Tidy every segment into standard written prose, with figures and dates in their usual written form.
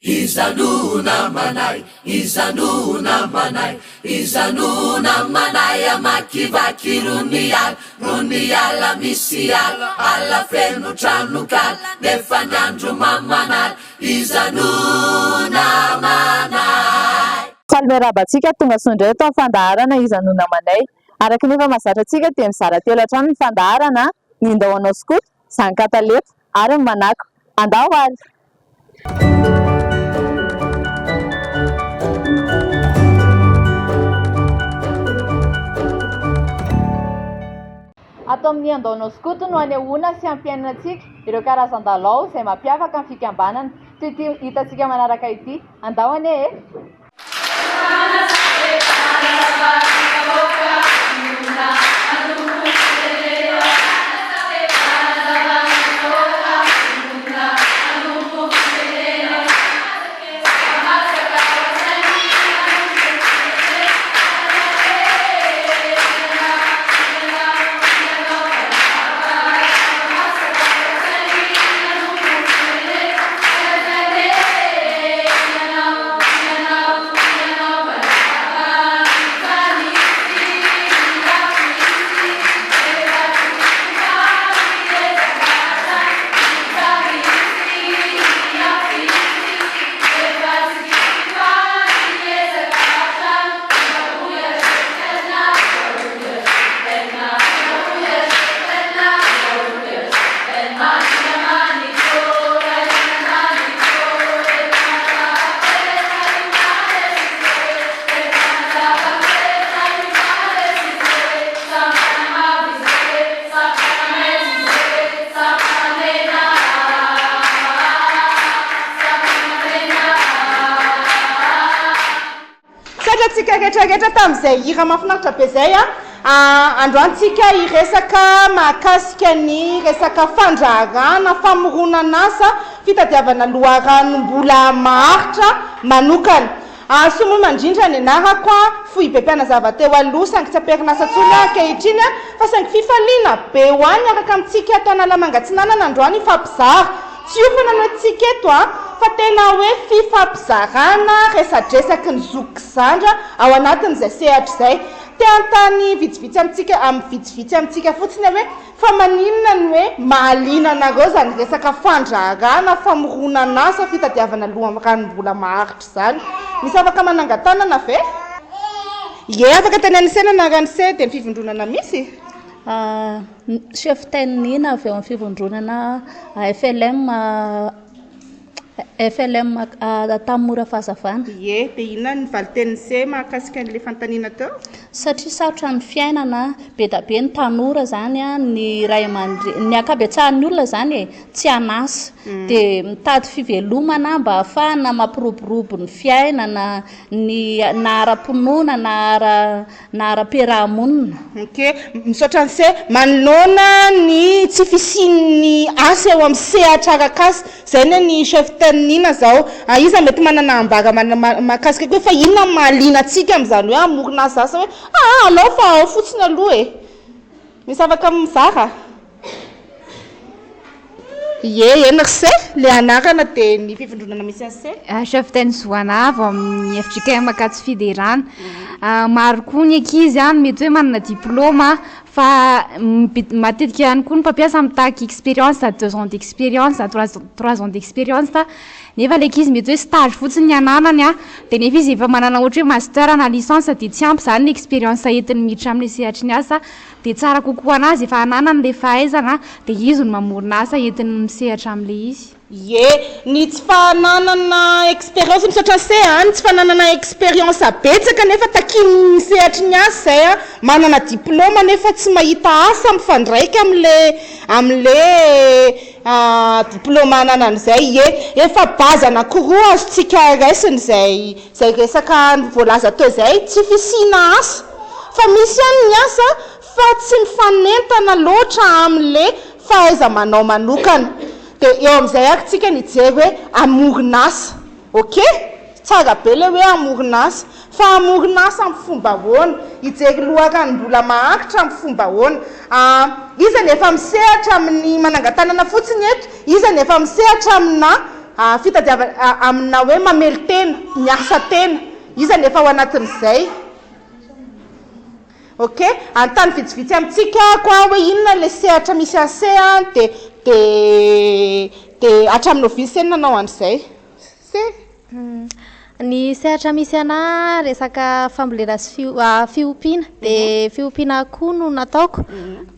Iza no namanay, iza no namanay, iza no namanay Hamakivaky rony ala, rony ala misy ala, ala feno tranokala Nefa ny andro mamanala, iza no namanay. Faly miarahaba antsika tonga soa indray eto amin'ny fandaharana Iza no namanay. Araka ny efa mahazatra antsika dia mizara telo hatrany ny fandaharana, ny Ndao hanao skoto, Zankataleta ary ny Manako. Andao ary! Ato amin'ny Andao Hanao Skoto no hanehoana sy hampiainana antsika ireo karazan-dalao izay mampiavaka ny fikambanana, toy ity hitantsika manaraka ity. Andao anie e! Misaotra antsika rehetra rehetra tamin'izay hira mahafinaritra be izay a. Androany tsika hiresaka mahakasika ny resaka fandraharahana, famoronan'asa, fitadiavana loharanom-bola maharitra manokana. Soa moa mandrindra ny anarako a, foibe mpianazava teo aloha saingy tsy am-perinasa intsony aho ankehitriny a, fa saingy fifaliana be ho ahy miaraka amintsika ato Analamanga Atsinanana androany hifampizara. Tsy hiofana no entintsika eto a, fa tena hoe fifampizarana resadresaky ny zoky sy zandry ao anatin'izay sehatra izay. Te hanontany vitsivitsy amintsika, amin'ny vitsivitsy amintsika fotsiny aho hoe, fa maninona no hoe mahaliana anareo izany resaka fandraharahana, famoronan'asa, fitadiavana loharanom-bola maharitra izany? Misy afaka manangan-tanana ve? Ie, afaka teneniny se ny anaran'ny se dia ny fivondronana misy? Chef Tainina avy ao amin'ny fivondronana FLM FLM Antanimora Fahazavana. Ie, dia inona ny valin-tenin'i Se mahakasika an'ilay fanontaniana teo? Satria sarotra ny fiainana, be dia be ny tanora izany, ny ray aman-dreny, ny ankabetsahan'ny olona izany e, tsy an'asa. Dia mitady fivelomana mba hahafahana mampiroborobo ny fiainana, ny na ara-pinoana na ara na ara-piaraha-monina. Ok, misaotra an'i Se. Manoloana ny tsy fisian'ny asa eo amin'ny sehatra arak'asa, izay anie ny chef ten Nina zao. Iza mety manana ambara mahakasika koa hoe fa inona no mahaliana antsika amin'izany hoe hamorona asa asa hoe aa alao fa ao fotsiny aloha e. Misy afaka mizara? Ie, eny ry se, le anarana dia ny fivondronana misy an'i se. Chef Teny Zoana avy ao amin'ny fjkm Ankatso Fiderana. Maro koa ny ankizy no mety hoe manana diplaoma fa matetika ihany koa ny mpampiasa mitaky expérience, deux ans d'expérience, trois ans d'expérience nefa ilay ankizy mety hoe stage fotsiny ny ananany dia nefa izy efa manana ohatra hoe master na licence dia tsy ampy izany ny expérience entiny miditra amin'ilay sehatry ny asa Dia tsara kokoa anazy efa ananany le fahaizana dia izy no mamorona asa entiny misehatra amle izy. Ie, ny tsy fananana expérience, misaotra se a, ny tsy fananana expérience betsaka nefa takian'ny sehatry ny asa izay a, manana diplôme nefa tsy mahita asa mifandraika amle amle diplôme ananany izay, ie, efa base anakiroa azontsika raisina izay Izay resaka voalaza teo izay, tsy fisiana asa, fa misy ihany ny asa fa tsy mifanentana loatra amin'le fahaiza-manao manokana. Dia eo amin'izay ary tsika ny hijery hoe hamorona asa. Ok? Tsara be le hoe hamorona asa. Fa hamorona asa amin'ny fomba ahoana? Hijery loharanom-bola maharitra amin'ny fomba ahoana? Iza ny efa misehatra amin'ny manangan-tanana fotsiny eto? Iza ny efa misehatra amina. fitadiavana, amina hoe mamelon-tena, miasa tena. Iza no efa ao anatin'izay? Ok, anontany vitsivitsy amintsika ako aho hoe inona ilay sehatra misy an'se an, dia dia dia hatramin'ny novice se no nanao an'izay? Se? Ny sehatra misy anà resaka fambolena sy fiompiana, dia fiompiana akoho no nataoko,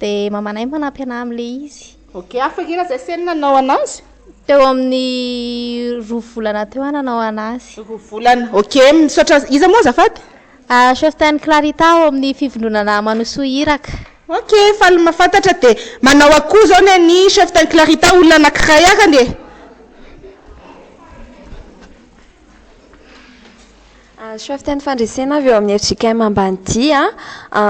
dia mamanay manampy anà amin'ilay izy. Ok, hafiriana izay se no nanao an'azy? Teo amin'ny roa volana teo aho nanao an'azy. Roa volana, ok, misaotra, iza moa azafady? Chef Tany Clarita ao amin'ny fivondronana Manosoa Iraka. Ok, faly mahafantatra dia manao akoho zao ny an'i Chef Tany Clarita olona anakiray arany e. Chef Tany Fandresena avy eo amin'ny fjkm Ambanidia,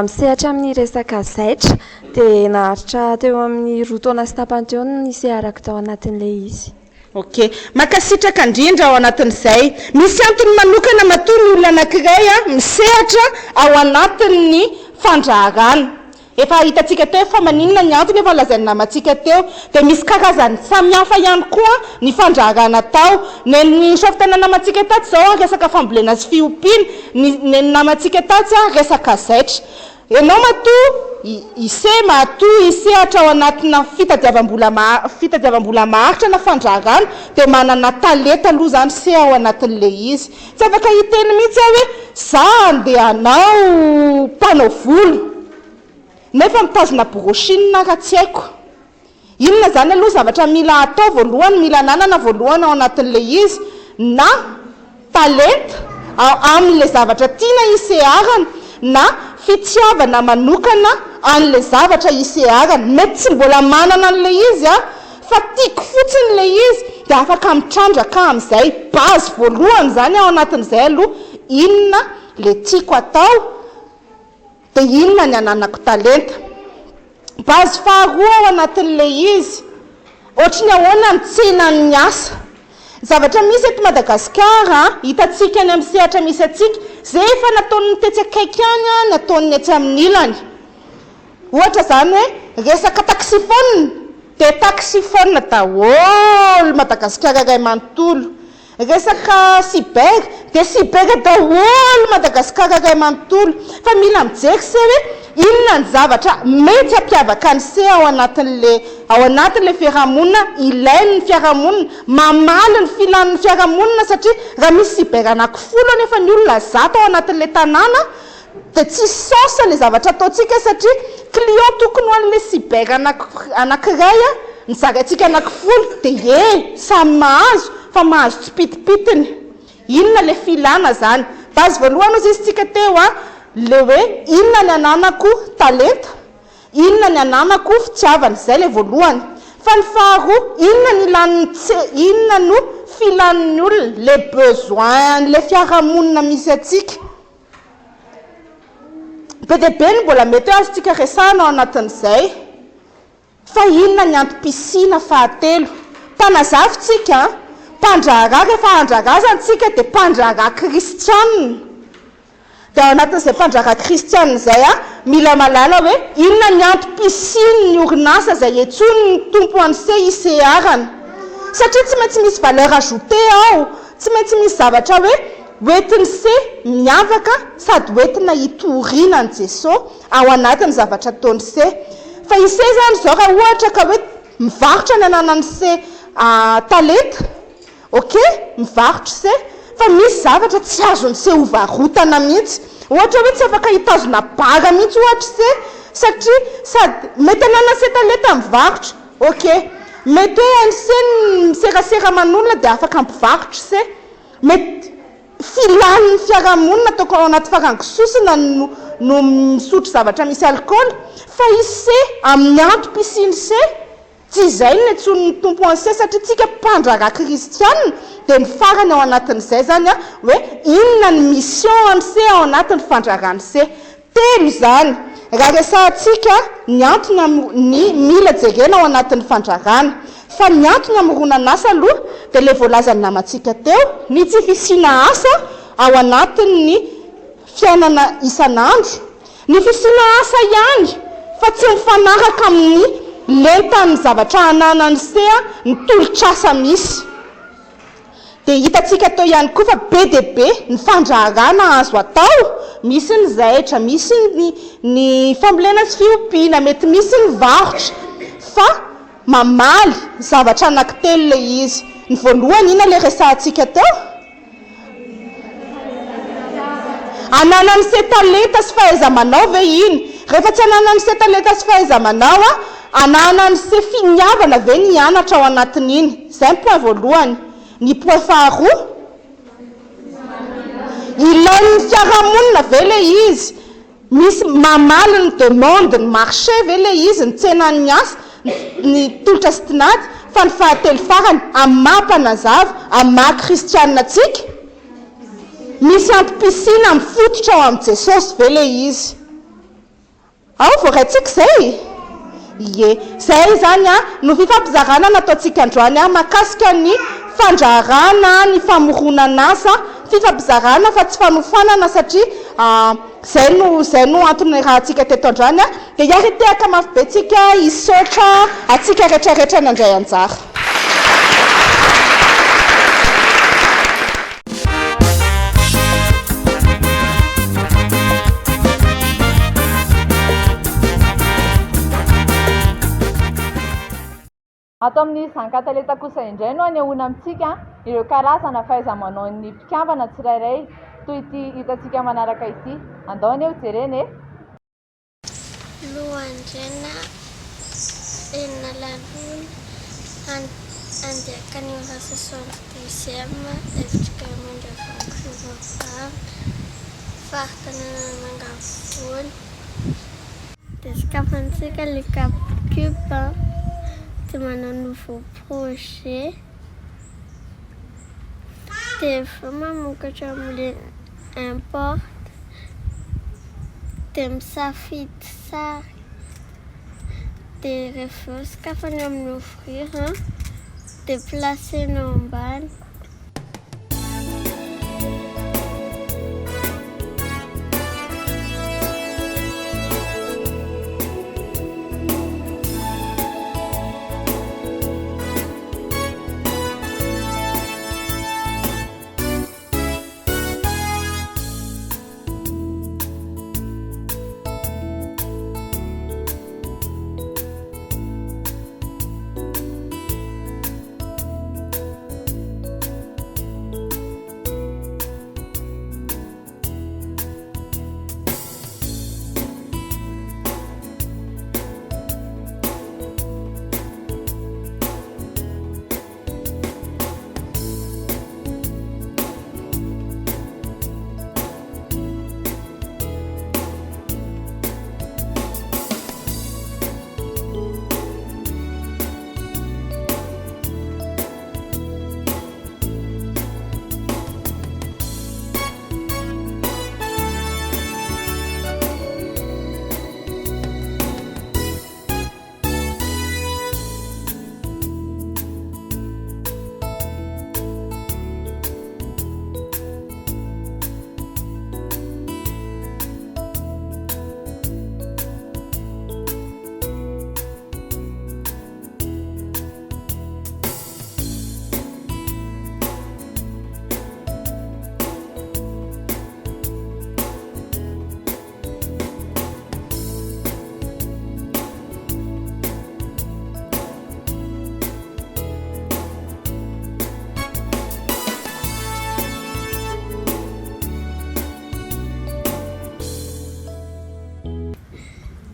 misehatra amin'ny resaka zaitra, dia naharitra teo amin'ny roa taona sy tapany teo ny niseharako tao anatin'ilay izy. Ok. Mankasitraka indrindra ao anatin'izay. Misy antony manokana matoa ny olona anankiray misehatra ao anatin'ny fandraharana. Efa hitantsika teo fa maninona ny antony efa lazain'ny namantsika teo. Dia misy karazany samihafa ihany koa ny fandraharana atao. Nen'ny chef tena namantsika tatsy izao resaka fambolena sy fiompiana, ny nen'ny namantsika tatsy resaka zaitra. Enao matoa ise matoa hisehatra ao anatina fitadiavam-bola fitadiavam-bola maharitra na fandraharana dia manana talenta aloha zany se ao anatin'le izy. Tsy afaka hiteny mihitsy aho hoe za andeha hanao mpanao volo nefa mitazona brushing ara tsy haiko. Inona izany aloha zavatra mila atao voalohany, mila ananana voalohany ao anatin'ilay izy na talenta amin'ilay zavatra tiana hiseharana na fitiavana manokana an'ilay zavatra hiseharana. Mety tsy mbola manana an'ilay izy aho fa tiako fotsiny ilay izy dia afaka mitrandraka aho amin'izay. Base voalohany izany ao anatin'izay aloha inona ilay tiako atao Dia inona ny ananako talenta? Base faharoa ao anatin'ilay izy, ohatry ny ahoana ny tsenan'ny asa? Ny zavatra misy eto Madagasikara, hitantsika any amin'ny sehatra misy antsika, izay efa nataon'ny tetsy akaiky any no ataon'ny etsy amin'ny ilany. Ohatra izany hoe resaka taxiphone, dia taxiphone daholo Madagasikara iray manontolo. Resaka cyber dia cyber daholo Madagascar iray manontolo fa mila mijery se hoe inona ny zavatra mety hampiavaka ny se ao anatin'le ao anatin'le fiarahamonina ilain'ny fiarahamonina mamaly ny filan'ny fiarahamonina satria raha misy cyber anakifolo anefa ny olona zato ao anatin'le tanàna dia tsy sens le zavatra ataontsika satria client tokony ho an'le cyber anakiray ny zaraintsika anakifolo dia ee samy mahazo fa mahazo tsipitipitiny inona le filana zany base voalohany ozy izy tsika teo a le hoe inona ny ananako talenta Inona ny ananako fitiavana, izay ilay voalohany. Fa ny faharoa, inona ny ilan'ny tse, inona no filan'ny olona, les besoins an'ilay fiarahamonina misy antsika. Be dia be ny mbola mety hoe azontsika resahana ao anatin'izay. Fa inona ny antom-pisiana fahatelo? Mpanazava tsika an! Mpandraharaha, rehefa handraharaha izany tsika dia mpandraharaha kristianina. Dia ao anatin'izay mpandraharaha kristianina izay an, mila mahalala hoe inona ny antom-pisian'ny orinasa izay iantsoan'ny Tompo an'se hiseharana. Satria tsy maintsy misy valeur ajoutée ao, tsy maintsy misy zavatra hoe hoentin'se miavaka sady hoentina hitoriana an'i Jesoa ao anatin'ny zavatra ataon'se. Fa ise izany izao raha ohatra ka hoe mivarotra ny ananan'se talenta, Ok, mivarotra se, fa misy zavatra tsy azon'ny se hovarotana mihitsy. Ohatra hoe tsy afaka hitazona bar mihitsy ohatra se, satria sady mety ananan'ny se talenta mivarotra, ok. Mety hoe hain'ny se ny miserasera aman'olona dia afaka mpivarotra se. Mety filan'ny fiarahamonina ataoko ao anaty farango sosona no no misotro zavatra misy alikaola, fa i se amin'ny antom-pisian'ny se, Tsy izay no niantsoan'ny Tompo anse satria tsika mpandraharaha kristiana dia ny farany ao anatin'izay zany an hoe inona ny mission anse ao anatin'ny fandraharan'se. Telo izany raha resahantsika ny antony ny mila jerena ao anatin'ny fandraharana. Fa ny antony hamoronana asa aloha dia ilay voalazan'ny namantsika teo, ny tsy fisiana asa ao anatin'ny fiainana isan'andro Ny fisiana asa ihany fa tsy mifanaraka amin'ny lentan'ny zavatra ananan'ny sea ny tolotr'asa misy. Dia hitantsika teo ihany koa fa be dia be ny fandraharahana azo atao, misy ny zaitra, misy ny ny fambolena sy fiompiana, mety misy ny varotra, fa mamaly zavatra anankitelo ilay izy. Ny voalohany inona ilay resahantsika teo? Ananan'ny se talenta sy fahaiza-manao ve iny? Rehefa tsy ananan'ny se talenta sy fahaiza-manao, ananan'ny se finiavana ve ny hianatra ao anatin'iny? Izay ny point voalohany. Ny point faharoa, ilain'ny fiarahamonina ve ilay izy? Misy mamaly ny demande ny marché ve ilay izy, ny tsenan'ny asa, ny tolotra sy tinady, fa ny fahatelo farany, amin'ny maha mpanazava, amin'ny maha kristianina antsika, misy antom-pisiana mifototra ao amin'i Jesosy ve ilay izy? Ao voaraintsika izay? Ie. Izay izany no fifampizarana nataontsika androany mahakasika ny fandraharahana ny famoronan'asa, fifampizarana fa tsy fanofanana satria izay no izay no antony niarahantsika teto androany. Dia hiara-hitehaka mafy be tsika hisaotra antsika rehetrarehetra nandray anjara. Ato amin'ny Zankatalenta kosa indray no hanehoana amintsika ireo karazana fahaiza-manaon'ny mpikambana tsirairay toy ity hitantsika manaraka ity. Andao anie hojerena e! Lohandrena enina lalona andeha hankany amin'ny soixante douzième FJKM Andravoahangy Fivavahana, faritany Analamanga afovoany. Dia sokafantsika ilay CapCube dia manao nouveau projet dia avy eo mamokatra amin'ilay import. Dia misafidy sary. Dia rehefa avy eo sokafana amin'ny ouvrir dia placer-na ao ambany.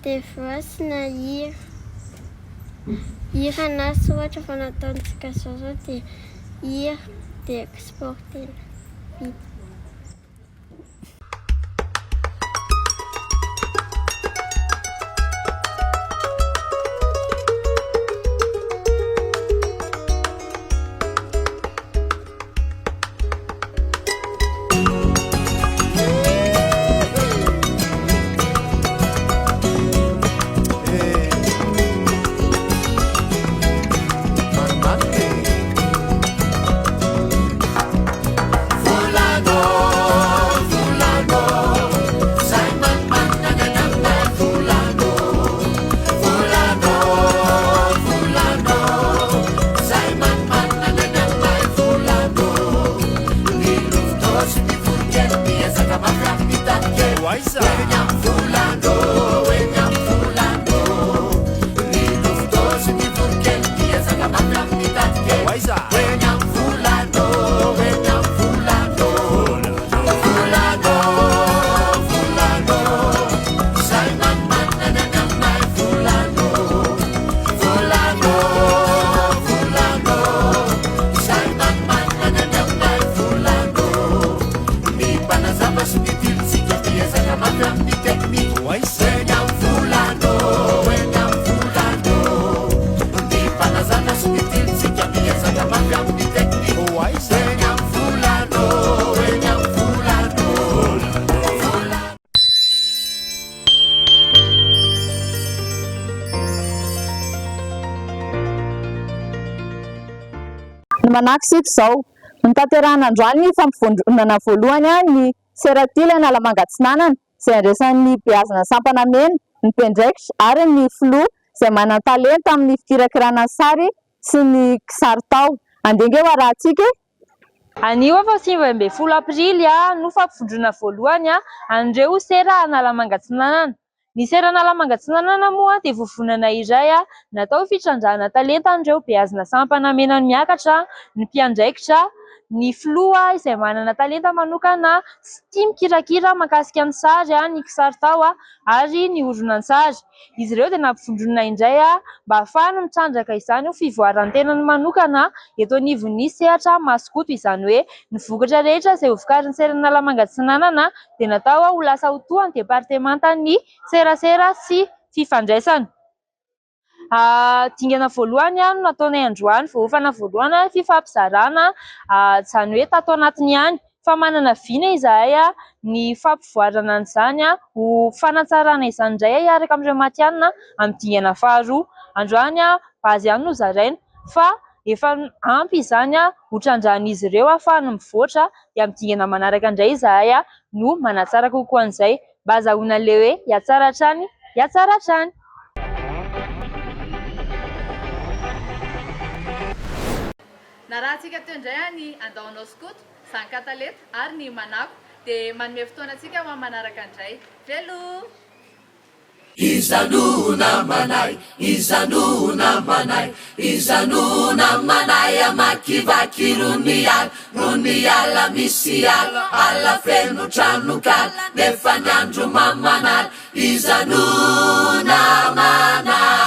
Dia voasina hira. Hira na soratra fa nataontsika zao zao dia hira dia exporter-na. Vita. Ny Manako isika izao. Notanterahina androany ny fampivondronana voalohany ny Seratily Analamanga Atsinanana izay andraisan'ny beazina sampana mena, ny mpiandraikitra ary ny filoha izay manan-talenta amin'ny fikirakirana ny sary sy ny kisaritao. Andeha ange ho arahantsika e! Anio faha 19 aprily no fampivondronana voalohany an'ireo sera Analamanga Atsinanana. Ny sera Analamanga Atsinanana moa dia vovonana iray natao fitrandrahana talenta an'ireo beazina sampana mena miakatra, ny mpiandraikitra, ny filoha izay manana talenta manokana sy tia mikirakira mahakasika ny sary, ny kisaritao ary ny horonantsary. Izy ireo dia nampivondronina indray mba hahafahany mitrandraka izany ho fivoaran'ny tenany manokana eto anivon'ny sehatra Masokoto, izany hoe ny vokatra rehetra izay hovokarin'ny sera Analamanga Atsinanana dia natao ho lasa ho toa ny departemantan'ny serasera sy fifandraisana. Dingana voalohany no nataonay androany, voaofana voalohany fifampizarana, izany hoe tato anatiny ihany fa manana vina izahay ny fampivoarana an'izany ho fanatsarana izany indray hiaraka amin'ireo matihanina amin'ny dingana faharoa. Androany base ihany no zaraina fa efa ampy izany ho trandrahan'izy ireo ahafahany mivoatra dia amin'ny dingana manaraka indray izahay no manatsara kokoa an'izay mba azahoana an'ilay hoe hihatsara hatrany, hihatsara hatrany. Narahantsika teo indray ny Andao Hanao Skoto, Zankataleta ary ny Manako. Dia manome fotoana antsika ho amin'ny manaraka indray. Veloo! Iza no namanay? Iza no namanay? Iza no namanay? Hamakivaky rony ala, rony ala misy ala, ala feno tranokala, nefa ny andro mamanala. Iza no namanay?